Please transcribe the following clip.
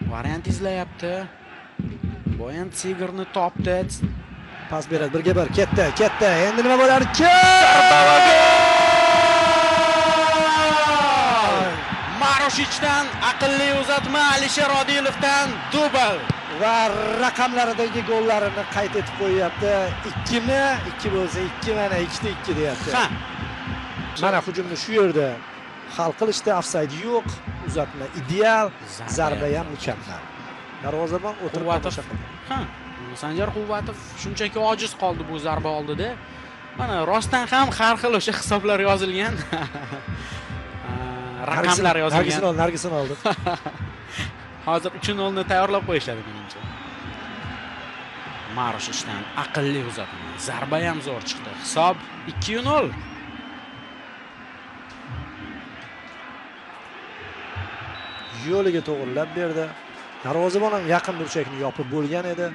Variant izlayapti. Boyan Tigerni topdi. Pas beradi, birga bir ketdi, ketdi. Endi nima bo'larkan? Maroshichdan aqlli uzatma, Alisher Odilovdan dubl. Va raqamlaridagi gollarini qayd etib qo'yyapti. 2mi? 2 bo'lsa 2, mana 2ta 2 deyapti. Ha. Mana hujumni shu yerda hal qilishdi, ofsayd yo'q, uzatma ideal, zarba ham mukammal. Darvozabon o'tirib tomosha qildi. Ha, Sanjar Quvvatov shunchaki ojiz qoldi bu zarba oldida. Mana rostdan ham har xil o'sha hisoblar yozilgan. Raqamlar yozilgan. Nargisini oldi. Hozir 3-0 ni tayyorlab qo'yishadi menimcha. Maroshichdan aqlli uzatma. Zarba ham zo'r chiqdi. Hisob 2-0. Yo'liga to'g'rilab berdi. Darvozabon ham yaqin burchakni yopib bo'lgan edi.